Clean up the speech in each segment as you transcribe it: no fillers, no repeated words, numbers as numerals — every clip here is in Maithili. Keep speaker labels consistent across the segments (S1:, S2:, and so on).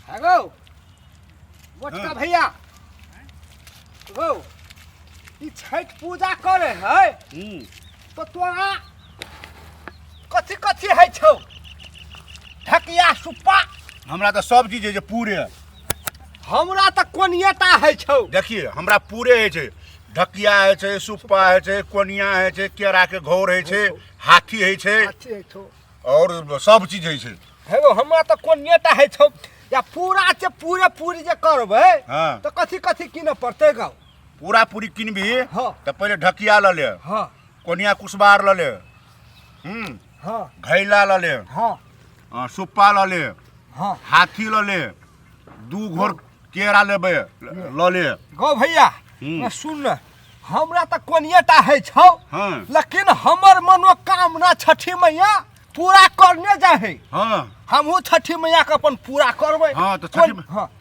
S1: हेलो मोटका
S2: हाँ।
S1: भैया, गो ई छठ पूजा करे है तो तोरा कथी कथी है छौ? ढकिया सुप्पा।
S2: हमरा तऽ सब चीज होइ छै पूरे।
S1: हमरा तऽ कोनियेटा है छौ।
S2: देखिए, हमरा पूरे होइ छै। ढकिया होइ छै, सुप्पा होइ छै, कोनिया होइ छै, केराके घौर होइ छै, हाथी होइ छै।
S1: हाथी होइ छौ।
S2: और सब चीज होइ छै।
S1: हे, हमरा तऽ कोनियेटा होइ छौ। या पूरा जे पूरे पूरी जे करबै तऽ कथी कथी कीनऽ पड़तै गाँव?
S2: पूरा पूरी किनबही तऽ पहिले ढकिया लऽ ले, कोनिया कुसबार लऽ ले, घैला लऽ ले, सुप्पा लऽ ले, हाथी लऽ ले, दू घोर केरा लेबै लऽ ले।
S1: गौ भैया, सुन ने, हमरा तऽ कोनियेटा होइ छौ, लेकिन हमर मनोकामना छठी मैया पूरा करने जाइ है। हमहूँ छठी मैया के अपन पूरा करबै।
S2: हाँ, तऽ छठी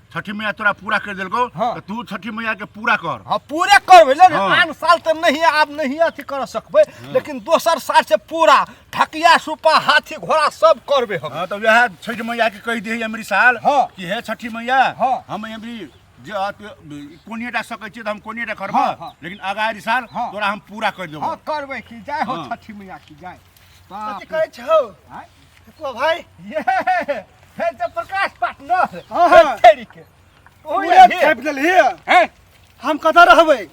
S2: छठी मैया तोरा पूरा कर देलकौ, तऽ तू छठी मैया के पूरा कर।
S1: हाँ, पूरे करबै ले। आन साल तऽ नहीं, आब नहीं अथी कर सकबै, लेकिन दोसर साल से पूरा ढकिया सुपा हाथी घोड़ा सब करबै हम।
S2: हाँ, तऽ वएह छठी मैया के कहि दिही अमरी साल कि हे छठी मैया, हम अमरी जे कोनिएटा सकै छियै तऽ हम कोनिएटा करबै, लेकिन अगाड़ी साल तोरा हम पूरा कर देबौ।
S1: हाँ, करबै की। जय हो छठी मैया की जय।
S3: कथी करै छौ?
S1: आँय?
S3: को भाई?
S1: ये हे तो प्रकाश पार्टनर।
S3: हाँ।
S1: तेरी के
S3: पूरे छापि देलही।
S1: हैं?
S3: हम कतऽ रहबै?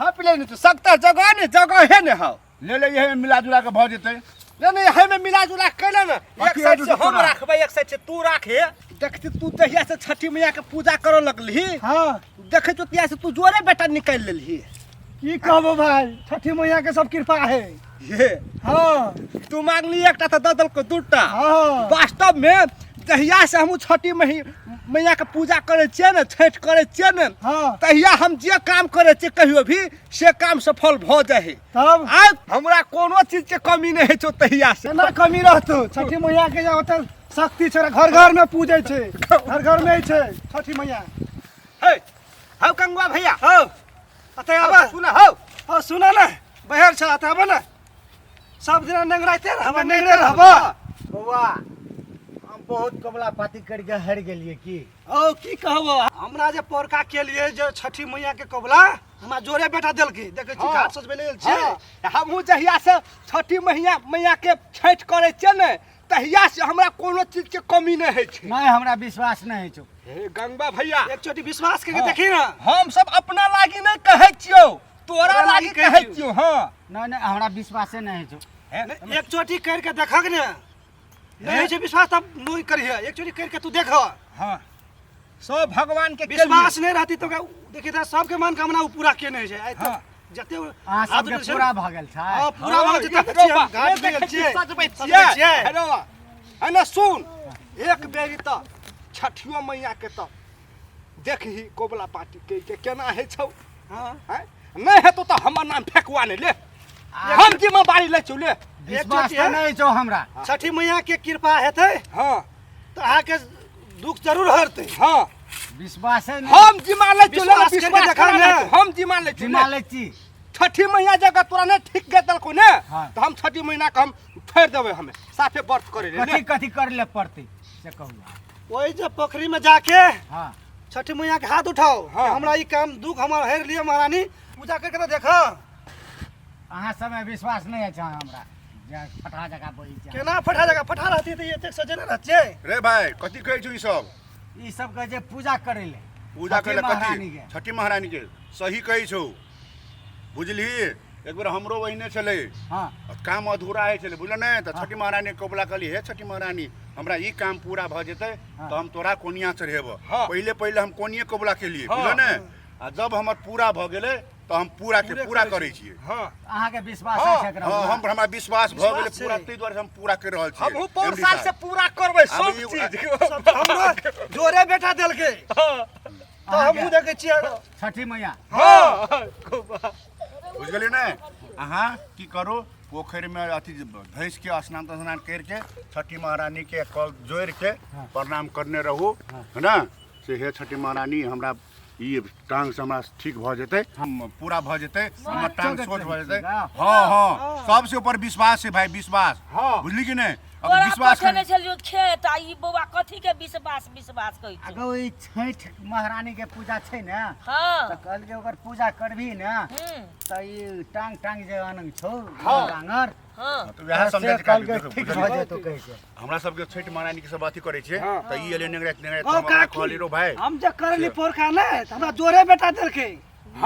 S1: छापि ले ने, तो सकता जगह ने, जगह है ने हौ।
S2: ले ले, इहे मिला जुला के भऽ जेतै।
S1: नहीं नहीं, है में मिला जुला के कैले ने। एक
S2: अथी
S1: साइड
S2: है
S1: से हम
S2: तोरा।
S1: राखबै, एक साइड से तू राखे। देखती तू जहिया से छठी मैया के पूजा करऽ लगलही, देखै तो तिया से तू जोरे बेटा निकालि लेलही।
S3: की कहबो भाई, छठी मैया के सब कृपा है।
S1: ये तू मांगली एकटा तऽ दऽ देलको दूटा। वास्तव में जहिया से हमहूँ छठी मैया के पूजा करै छियै ने, छठि करै छियै ने, तहिया हम जे काम करै छियै कहियो भी, से काम सफल भऽ जाइ है।
S3: तब
S1: आइ हमरा कोनो चीज के कमी नहि होइ छौ तहिया से।
S3: केना कमी रहतौ? छठी मैया के जे ओतऽ शक्ति छै, घर घर में पूजै छै, घर घर में छै छठी मैया।
S1: हे हौ कंगुआ भैया।
S3: हौ, अतः आब।
S1: सुन हौ।
S3: हौ, सुन ने, बहर छ, अतः आब ने। सब दिन नेंगराइते रहब, नेंगरे रहब।
S4: बौआ, हम बहुत कबला पाती करके हारि गेलियै की?
S3: हौ, की कहबो, हमरा जे पौरका केलिए जे छठी मैया के कबला, हमरा जोरे बेटा देलकै। देखै छी, घाट सजबै लेल छियै।
S1: हाँ, हमहूँ जहिया से छठी मैया मैया के छठि करै छियै ने, तहिया से हमरा कोनो चीज के कमी नहि होइ छै।
S4: नहि, हमरा विश्वास नहि होइ छौ।
S1: हे गंगबा भैया,
S3: एक चोटी विश्वास करके देखी ना।
S1: हम सब अपना लागी नहि कहै छियौ, तोरा
S3: तोरा
S1: लागी
S3: लागी कहै
S1: कहै
S3: छियौ।
S1: छियौ। हाँ।
S4: नहि नहि, हमरा विश्वासे नहि होइ छौ।
S3: नहि, एक चोटी करके देखक ने, नहीं होइ छै विश्वास तब नहीं करिहे। एक चोटी करके तू देख।
S1: हाँ, सब भगवान के केलिए।
S3: विश्वास नहीं रहती तो देखी तऽ सबके मनोकामना ओ पूरा केने छै आइ तक। जते
S4: अहाँ
S3: हाथ
S4: सबके
S3: उठै छै।
S4: पूरा भऽ गेल छै।
S3: हाँ, पूरा भऽ गेल छै,
S1: हाँ,
S3: देखै छियै, हम
S1: रोबा,
S3: घाट
S1: नहि
S3: गेल
S1: देखै छियै,
S3: छियै,
S1: सजबै
S3: सजबै
S1: छियै।
S3: छियै।
S1: हेलो, है ने सुन, एक बेरी तऽ छठियो मैया के तऽ देखही कोबला पाटी के के केना होइ छौ। हैं? नहि हेतौ तऽ हमर नाम फेकुआ नहि ले, हम जिम्मेदारी लै छियौ ले।
S4: विश्वास
S3: चोटी
S4: तऽ
S3: है।
S4: नहि छौ हमरा।
S3: छठी मैया के कृपा हेतै तऽ अहाँके दुख जरूर हरतै।
S4: विश्वासे नहि।
S1: हम जिम्मा लै छियौ ले,
S3: विश्वास करके
S1: विश्वास
S3: देखा
S1: करा
S3: ने।
S1: लै छियौ, हम जिम्मा लै छियौ
S4: जिम्मा
S1: ले।
S4: लै छी।
S1: छठी मैया जगह तोरा नहि ठीक के देलकौ ने,
S4: हाँ।
S1: तऽ हम छठी महीना के हम छोड़ि देबै, हमे साफे व्रत करे ले।
S4: कथी कथी करे ले पड़तै से कहू।
S3: ओहि जे पोखरी में जाके छठी मैया के हाथ उठाओ कि हमरा ई काम दुख हमर हेर लिअ महारानी, पूजा करके तऽ देखऽ।
S4: अहाँ सबमे विश्वास नहि अछि हमरा, जे फटहा जगह बोलै छी।
S3: केना फटा जगह? फटा रहती तऽ एतेक सजेने रहतियै।
S2: रे भाई, कथी कहै छौ ई सब?
S4: ई सब कहै छै पूजा करै ले।
S2: पूजा
S4: छठी
S2: करे
S4: महारानी
S2: कथी?
S4: के।
S2: छठी महारानी के। सही कहै छौ, बुझलिही? एक बेर हमरो ओहिने छलै, काम अधूरा होइ छलै, बुझल नहि? तऽ छठी महारानी के कबुला कहली, हे छठी महारानी, हमरा ई काम पूरा भऽ जेतै तऽ हम तोरा कोनिया चढ़ेबऽ। पहिले पहिले हम कोनिये कबुला केलियै, बुझल ने? आ जब हमर पूरा भऽ गेलै तऽ हम पूरा के पूरा करै छियै।
S4: अहाँके विश्वास अछि एकरा?
S2: हाँ, हम हमरा विश्वास भऽ गेलै
S3: विश्वास
S2: पूरा,
S3: छै।
S2: ताहि दुआरे हम पूरा करि रहल छियै।
S1: हमहूँ पौर
S2: एमडी
S1: साल
S2: साहब।
S1: से पूरा करबै
S2: आब
S1: सब चीज।
S3: हमरो जोरे बेटा देलकै तऽ हमहूँ देखै छियै।
S4: छठी मैया।
S2: बुझि गेलियै ने? अहाँ की करू, पोखरिमे अथी भैंसके स्नान तस्नान करिके छठी महारानीके कल जोड़िके प्रणाम करने रहू, है ने? से हे छठी महारानी, हमरा ई टांग से हमरा ठीक भऽ जेतै, हम पूरा भऽ जेतै, हमर टांग सोच भऽ जेतै। हाँ हाँ, सबसे ऊपर विश्वास है भाई, विश्वास। बुझली कि नहि? अब
S5: तोरा
S2: विश्वास
S5: पठेने छलियो खेत आ ई बौआ कथी के विश्वास विश्वास कहै छौ
S4: अगो ई छठि महारानी के पूजा छै ने
S5: हँ
S4: तऽ कहलकै ओकर पूजा करबही ने
S5: हूँ
S4: तऽ ई टांग टांग जे अनंग छौ
S1: हाँ।
S4: डांगर
S5: हँ
S2: तऽ वएह समझै
S4: से
S2: छै
S4: कहलकै
S2: काकी,
S4: ठीक
S2: बुझलियै?
S4: भऽ जेतौ कहै छै।
S2: हमरा सबके छठि महारानी के सब अथी करै छियै
S1: हाँ।
S2: तऽ ई एलै नेंगराइत नेंगराइत
S3: गौ
S2: हम ओकरा
S3: काकी,
S2: कहली रो भाय
S3: हम जे करली पोरखा ने तऽ हमरा जोरे बेटा देलकै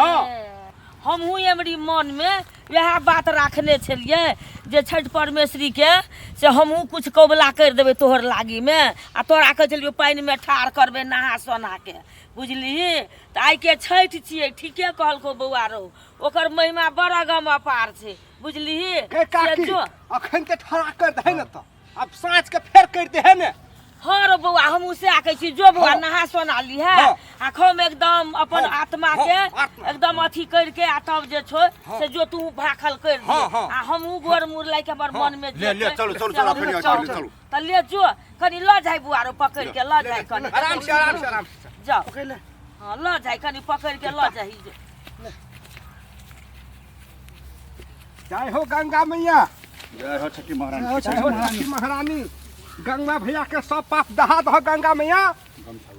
S1: हँ
S5: हमहूँ एमरी मनमे वएह बात राखने छलियै जे छठि परमेश्वरीके से हमहूँ किछु कबुला करि देबै तोहर लागीमे आ तोरा कहै छलियौ पानिमे ठाढ़ करबै नहा सोनाके बुझलिही तऽ आइके छठि छियै ठीके कहलकौ बौआ रौ ओकर महिमा बड़ अगम अपार छै बुझलिही
S1: गे काकी
S5: से जो
S1: अखन के ठड़ा कर दे ने तऽ अब साँझ के फेर कर दे है ने
S5: हँ रो बौआ हमहूँ सएह कहै छी जो बौआ
S1: हाँ।
S5: नहा सोना लीहे
S1: हाँ।
S5: आ खूब एकदम अपन
S1: हाँ,
S5: आत्मा
S1: हाँ,
S5: के
S1: आत्मा।
S5: एकदम अथी करके आ तब जे छौ
S1: हाँ।
S5: से जो तू भाखल कर
S1: हाँ,
S5: दिहे
S1: हाँ।
S5: आ हमहूँ गोर मुर लाइके हमर मन में
S2: ले, ले, चलू, चलू, चलू, अखन चलू, चलू।
S5: तऽ ले जो कनि लऽ जाय बौआ रो पकड़ि के लऽ जाय कनि
S1: आराम से आराम से आराम से
S5: जाओ
S3: पकड़ि ले
S5: हँ लऽ जाय कनि पकड़ि के लऽ जाही जो
S1: जय हो गंगा मैया
S2: जय हो छठी महारानी
S1: जय हो छठी महारानी गंगा भैया के सब पाप दहा दह गंगा मैया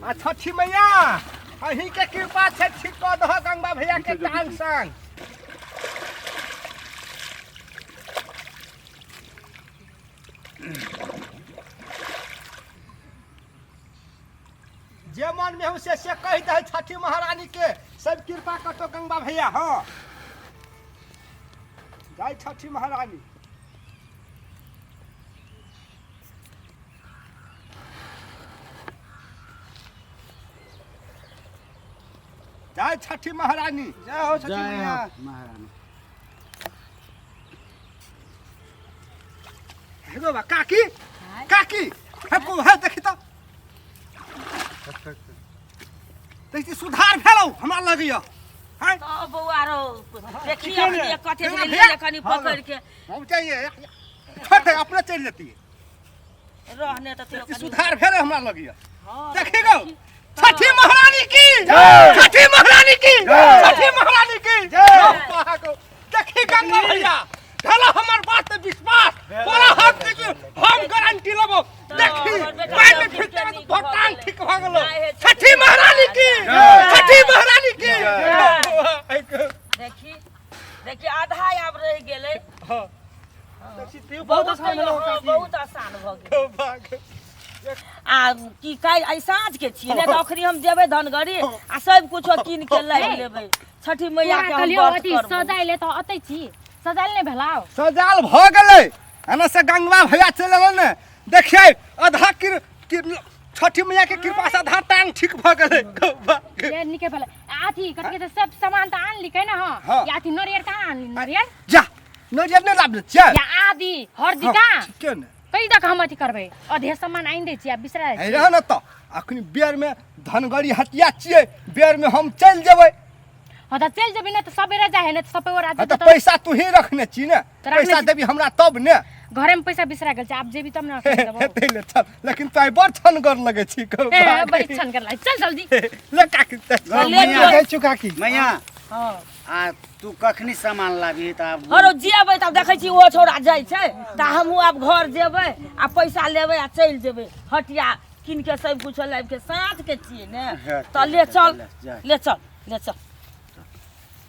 S1: आ छठी मैया अहीं के कृपा छै ठीक कऽ दह गंगा भैया के टांग संग जे मन में हो से से कहि दे छठी महारानी के सब कृपा करतो गंगा भैया हाँ जय छठी महारानी जय छठी महारानी
S3: जय हो छठी
S4: जय
S3: मैया
S4: हो महारानी
S1: हेगो बा काकी काकी हेको है देखी त देखी सुधार भेलौ हमरा लगैया हैं
S5: तऽ बौआ रौ देखी
S1: ठीके ने।
S5: अपने कथे
S1: गंगा
S5: ले
S1: भैया।
S5: ले कनि पकड़ि के
S1: हम चाहिए छोड़ दे अपने चलि जतियै
S5: रहने तऽ तोरो कनि
S1: सुधार भेलै हमरा लगैया
S5: हँ,
S1: देखी गौ
S5: देखी।
S1: छठी महारानी की छठी महारानी की छठी महारानी की जय देखी गंगा भैया भेला हमर बात पे विश्वास तोरा हम देखी हम गारंटी लेबो देखी
S5: हमर बेटा
S1: पानि में
S5: सब
S1: फिरते
S5: नीक
S1: में तो
S5: भऽ
S1: टांग
S5: गेलै।
S1: ठीक भऽ गेलो
S5: नहि हे
S1: छठी महारानी की छठी महारानी की
S5: देखी देखी आधा आब रहि गेलै
S3: देखी तैयो बहुत आसान भेलौ
S5: हँ,
S3: काकी
S5: बहुत आसान भऽ गेल आ की काल्हि आइ साँझ के छियै नहि तऽ अखनी हम जेबै धनगढ़ी आ सब कुछो कीन के लाबि लेबै छठी मैया के हम
S6: कहलियौ
S5: व्रत
S6: अथी
S5: करबै
S6: सजाइ ले तऽ अतै छी सजाइल नहि भेलौ
S1: सजाल भऽ गेलै एना से गंगवा भैया चलि एलै ने देखियै आधा किर किर- छठी मैया के कृपा से आधा टांग ठीक भऽ गेलै
S6: ले नीके भेलै आ अथी कथी कहै छै सब सामान तऽ आनली कै ने
S1: हाँ।
S6: हँ या अथी नरियर कहाँ आनली नरियर
S1: जा नरियर नहि लाबने छियै
S6: या आदि हरदी कहाँ
S1: ठीके ने
S6: कहि दऽ कऽ हम अथी करबै अधे सामान आनि दै छी आ बिसरा जाइ
S1: है
S6: छी
S1: रह ने तऽ अखन बेरमे धनगढ़ी हटिया छियै बेरमे हम चलि जेबै
S6: हँ तऽ चलि जेबी ने तऽ सबेरे जाइ है ने तऽ सबेरे
S1: हँ तऽ
S6: जेतै तऽ
S1: पैसा तू ही रखने छी ने
S6: तऽ रखने
S1: पैसा
S6: छी।
S1: देबी हमरा तब ने
S6: घरेमे पैसा बिसरा गेल छै आब जेबी तब ने रखने देबौ
S1: हेतै ले चल लेकिन तू आइ बड़ छनगर लगै छी कहू
S6: ए, बड़ी छन कर चल जल्दी
S1: ले काकी चल।
S5: ले
S4: मैया।
S3: जाइ छु काकी
S4: मैया
S5: हँ
S4: आ तू कखनी सामान लाबी तऽ आब
S5: हरो जेबै तब देखै छी ओ छौड़ा जाइ छै तऽ हमहूँ आब घर जेबै आ पैसा लेबै आ चलि जेबै हटिया कीन के सब कुछो लाबि के साँझ के छियै ने
S4: हँ,
S5: तऽ ले चल
S4: जा।
S5: ले चल ले चल